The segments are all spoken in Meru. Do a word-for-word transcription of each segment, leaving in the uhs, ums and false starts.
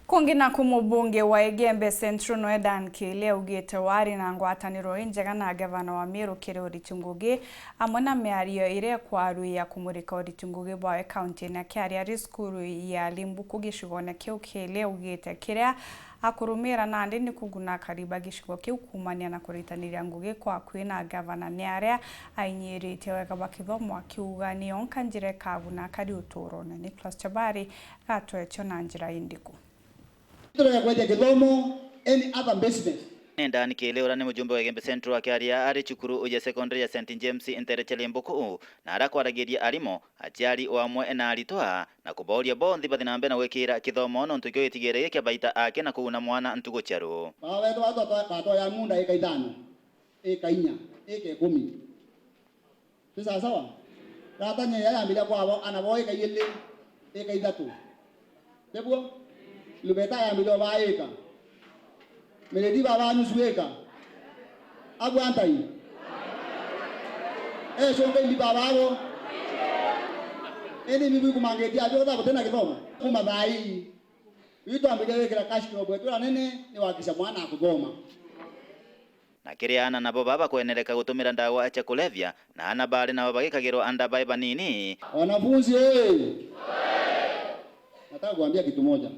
Kungi naku, mubunge wa Igembe Central noe Dan Kiilia augite wari na ngwataniro injega na gavana wa Meru Kiri Uriti Ngugi, amwe na miario iria ikwarwia kumurika uriti ngugi bwawe kaunti-ini. Akiaria ari cukuru ya Limbuku gicigone kiu, Kiilia augite kiria akurumira nandi ni kuguna akari ba gicigo kiu kuumania na kuritaniria ngugi kwa akui na gavana ni aria ainyiritie wega bwa kithomo, akiuga ni yonka njira ikaguna akari uturone. Nicholas Chabari gatwetio na njira indiku. Turega kwendia kithomo, any other business. Ni Dan Kiilia uria ni mujumbe wa Igembe Central akiaria ari cukuru ya secondary ya Saint James Ntereche Limbuku, na aria kwaragiria arimu, aciari o amwe na aritwa, na kubooria bonthe bathi na mbere na gwikira kithomo nontu kio gitigire gi kia baita aki na kuguna mwana ntugu ciaru. Baba wetu batwa-, batwaya munda ika ithano, ika inya, ika ikumi. Ti sawa sawa? Gatanya ya yambiria kwabo, ana bo ika ili, ika ithatu. Tiguo? Lubeta yambiria ba ika. Meredi baba nusu ika. Abu antai. Ecunga imbi baba abo. Indi imbi bikumangitia abio, gutha gutina kithomo. Kuma thaa ii, itwambiria gwikira cash crop yetu iria nene ni wakisha mwana akuthoma. Na kiri aana nabo baba kwenereka gutumira ndawa cia kulevya, na aana bari nabo bagikagirwa nda bai banini. Wanafunzi oye! Nataka kuambia kitu moja.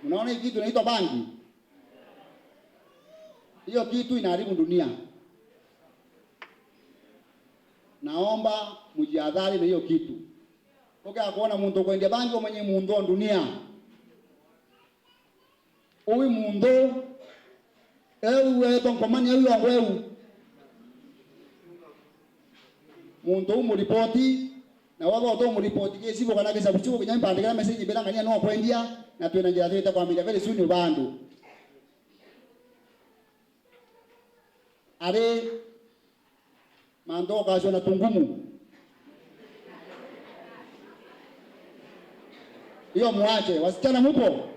Mnaona hii kitu inaitwa bangi? Hiyo kitu inaharibu dunia. Naomba mjihadhari na hiyo kitu. Ukiaga kuona muntu ukwendia bangi, umenye muntu o dunia. Uyu muntu, eu wetwa nkomania, eu yongwa eu. Muntu u muripoti, na waga uto muripoti gicigo kana gicabu ciu, kinya mpandikira message mbira ngania no kwendia, na twina njira twite kwambiria very soon ubandu. Ari mantu ukacua na tungumu. Hiyo muache, wasichana mupo?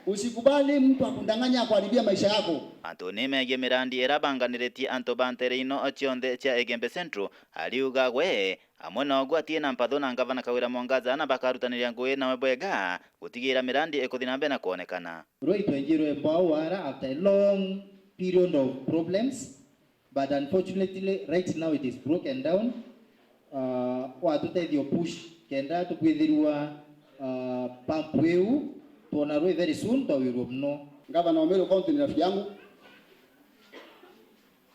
Usikubali mtu akudanganya akuharibia maisha yako. Antu ni megie mirandi ira banganiritie antu ba ntere ino cionthe cia Igembe Central, ariuga gwe, amwe na uguo atie na mpatho na ngavana Kawira Mwangaza na bakarutaniria ngugi nawe bwega gutigira mirandi ikuthi na mbere na kwonekana. Rwaitwa njirwe mbao wara after a long period of problems. But unfortunately, right now it is broken down. Uh, watutethia push kenda tukwithirwa, uh, pump iu, twona rwi very soon, twawirwa muno. Gavana wa Meru County ni rafiki yangu.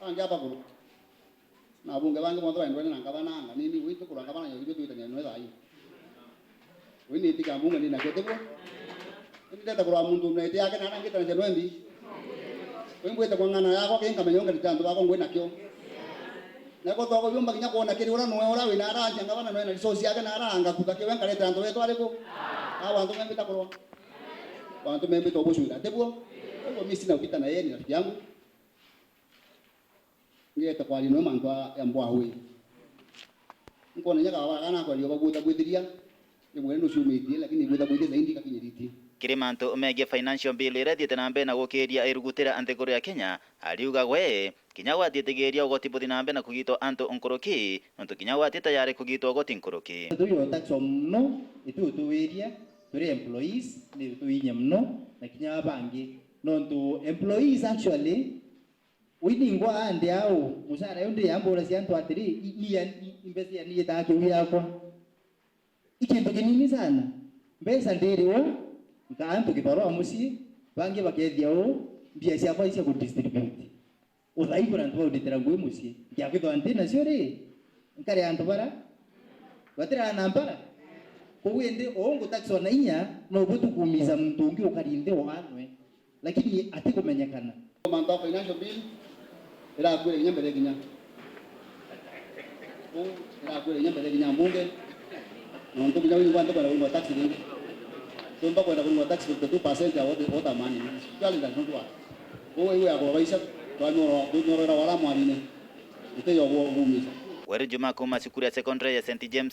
Angi apa kuru. Na abunge bangi bonthe baendwene na gavana anga nini, witu kurwa gavana yo itwe twitania nwe thayu. Wi ni tiga munga ni nakio tiguo. Ni ndeta kurwa muntu na iti yake na arangita na cenwe mbi. Wi mbwite kwa ng'ana yakwa kinkamenya unga ni tantu bakwa ngwi nakio. Na ko thoko yumba kinya kuona kiri ura nwe ura wina ara anja ngabana nwe na resource yake na ara anga kutha kiwe nkareta antu betu ariku. Aba antu membita kurwa. Antu membita ubucwira tiguo. Ugo misi na ukita na yeye ni rafiki yangu. Ngeta kwaria nawe mantu a, ya mbwawe. Nkona nya kaba kana kwaria bagwita gwithiria, ni mwene nuciumitie, lakini gwita gwithiria zaidi kakinyiritie. Kiri mantu megie financial bill iria ithiite na mbere na gukiria irugutira nthiguru ya Kenya, ariuga gwe, kinya gwatiitigiria ugoti buthi na mbere na kugitwa antu nkuruki, nontu kinya gwati tayari kugitwa ugoti nkuruki. Tuyo tax o muno, itu tuwiria, turi employees, ni tuinye muno, na kinya abangi. Nontu employees actually, Ui ningwa andi au, mucara yu ndi yambura cia antu atiri, i, i, i, i mbeca ya ni yitaga kiu yakwa. I kintu kinini sana. Mbeca ndiri u, nkaa antu kibarua mucii, bangi bakethia u, mbia ciakwa icia ku distribute. Uthai kuri antu baunditira ngui mucii. Ngiakwithwa nti nacio ri, nkari antu bara, batira na mbara. Koguo indi uu ngutaxwa na inya, nobu tukumiza muntu ungi ukari nthi o anwe. Lakini atikumenyekana. Mantu a financial bill irakwire kinya mbere kinya. Uu irakwire kinya mbere kinya mbunge. Nontu kinya wiigua ntikwenda kuringwa tax ringi. Tumba kwenda kuringwa tax fifty two percent ya what, what a man. Actually, that's not what. Uu iwe ya kubabaisha, twanyorwa, tunyorera wala mwarine. Ite yo kuumiza. Weru Juma kuma cukuru ya secondary ya Saint James